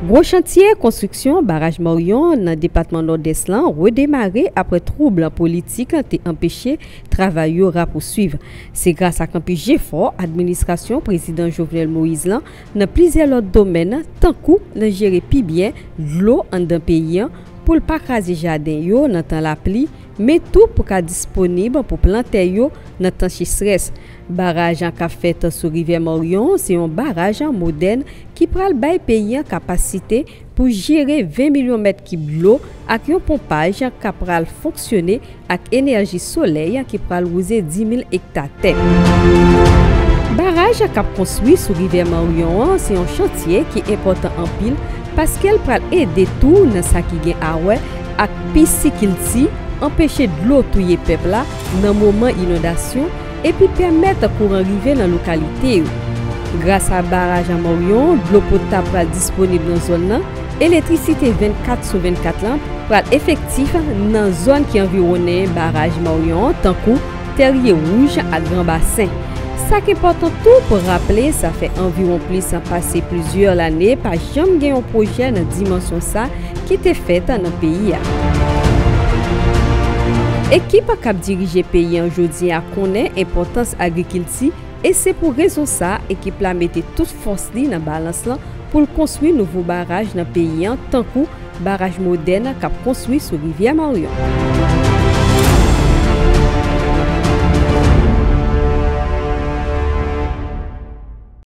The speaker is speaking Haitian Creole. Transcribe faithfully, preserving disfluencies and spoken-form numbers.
Gwo chantye konstriksyon baraj Maryon nan depatman Nòdès lan redemare apre twoub politik te anpeche travay yo rapouswiv. Se gras ak anpil jefò administrasyon prezidan Jovenel Moïse lan nan plizyè lòt domèn, tankou nan jere pi byen dlo anndan peyi an, pou l pa kraze jaden yo nan tan lapli, men tou pou ka disponib pou plantè yo nan tan sechrès. Baraj an k ap fèt sou rivyè Maryon se yon baraj modèn ki pral bay peyi an kapasite pou jere ven milyon mèt kib dlo ak yon ponpaj k ap pral fonksyone ak enèji solèy ki pral wouze dis mil ekta tè. Baraj k ap konstwi sou rivyè Maryon an se yon chantye ki enpòtan anpil, paske l pral ede tou nan sa ki gen a wè ak pisikilti, anpeche dlo touye pèp la nan moman inondasyon, epi pèmèt kouran rive nan lokalite yo. Gras a baraj an Maryon, dlo potab pral disponib nan zòn nan, elektrisite vennkat sou vennkat lan pral efektif nan zòn ki anviwonnen baraj Maryon an, tankou Tèrye Wouj ak Gran Basen. Sa k enpòtan tou pou raple, sa fè anviwon plis pase plizyè lane pa janm gen yon pwojè nan dimansyon sa ki te fèt nan peyi a. Ekip k ap dirije peyi an jodi a konnen enpòtans agrikilti, e se pou rezon sa ekip la mete tout fòs li nan balans lan pou l konstwi nouvo baraj nan peyi an, tankou baraj modèn k ap konstwi sou rivyè Maryon.